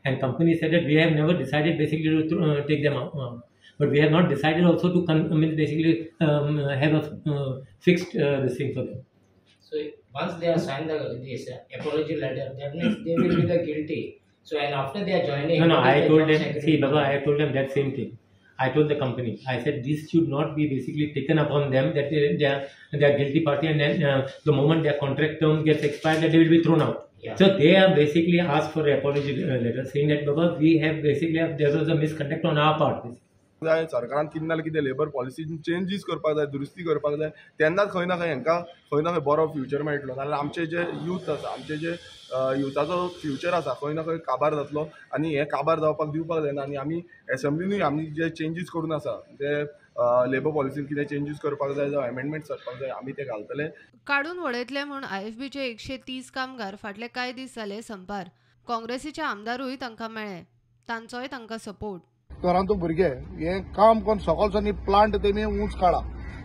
And company said that we have never decided basically to take them out. But we have not decided also to basically have a fixed this thing for them. So once they have signed this apology letter, that means they will be the guilty. So and after they are joining... No, I told them, see Baba, I told them that same thing. I told the company, I said this should not be basically taken upon them that they are guilty party, and then the moment their contract term gets expired, that they will be thrown out. Yeah. So they are basically asked for an apology letter saying that Baba, we have basically, there was a misconduct on our part. Basically. जाय सरकारान कितें ना कितें labour पॉलिसीन changes करपाक जाय, दुरुस्ती करपाक जाय, तेन्नाच खंय ना खंय हांकां खंय ना खंय बरो फ्युचर मेळटलो. नाजाल्यार आमचे जे यूथ आसा, आमचे जे युथाचो फ्युचर आसा खंय ना खंय काबार जातलो आनी हें काबार जावपाक दिवपाक जायना. आनी आमी एसेंब्लीनूय आमी जे चेंजीस करून आसा ते लेबर पॉलिसीन कितें चेंजीस करपाक जाय जावं एमेंडमेंट्स करपाक जाय आमी ते घालतले. काडून वडयतले म्हूण आयएफबीचे 130 कामगार फाटले कांय दीस जाले संपार. काँग्रेसीचे आमदारूय तांकां मेळ्ळे, तांचोय तांकां सपोर्ट. घरांतू भुरगे हे काम करून सकाळच्यानी प्लांट तेणी उंच काडा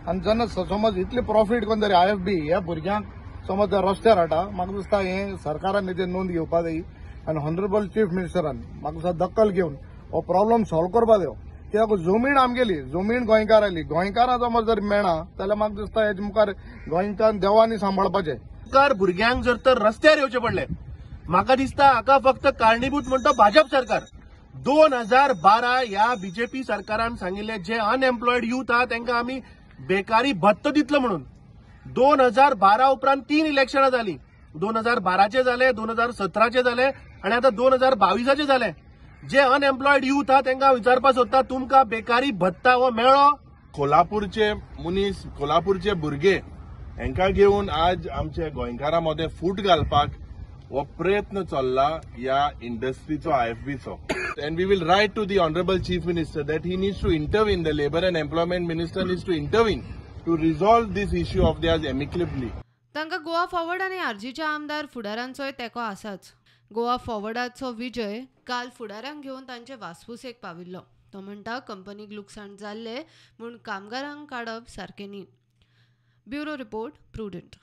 आनी जेन्ना समज इतले प्रॉफीट करून जरी आयएफबी ह्या भुरग्यांक समज रस्त्यार हाडटा, म्हाका दिसता हें सरकारान हेजेर नोंद घेवपा जाय आनी ऑनरेबल चीफ मिनिस्टरान म्हाका दिसता दखल घेवन हो प्रॉब्लम सॉल्व करपा जाय. कित्याक जमीन आमगेली, जमीन गोंयकाराली, गोंयकारां समज जर मेळना जाल्यार म्हाका दिसता हेजे मुखार गोंयकार देवांनी सांबाळपाचें. सरकार भुरग्यांक जर तर रस्त्यार येवचें पडलें, म्हाका दिसता हाका फक्त कारणीभूत म्हणटा भाजप सरकार. 2012 ह्या बीजेपी सरकारान सांगिल्लें जे अनएम्प्लॉयड यूथ आहा तांकां आमी बेकारी भत्तो दितलो म्हणून. 2012 उपरांत 3 इलेक्शनां जालीं, 2012चे जाले, 2017चे जाले आनी आतां 2022चे जाले. जे अनएम्प्लॉयड यूथ आहा तांकां विचारपाक सोदता, तुमकां बेकारी भत्ता हो मेळ्ळो? कोल्हापूरचे मनीस, कोल्हापूरचे भुरगे हांकां घेवन आज आमचे गोंयकारां मदें फूट घालपाक हो प्रयत्न चल्ला ह्या इंडस्ट्रीचो, आयएफबीचो. And we will write to the Honorable Chief Minister that he needs to intervene, the Labour and Employment Minister needs to intervene to resolve this issue of theirs amicably. तांकां गोवा फॉरवर्ड आनी आरजीच्या आमदार फुडारांचोय तेंको आसाच. गोवा फॉरवर्डाचो विजय काल फुडारांक घेवन तांचे वासपुसेक पाविल्लो. तो म्हणटा कंपनीक लुकसाण जाल्लें म्हूण कामगारांक काडप सारकें न्ही. Bureau report, Prudent.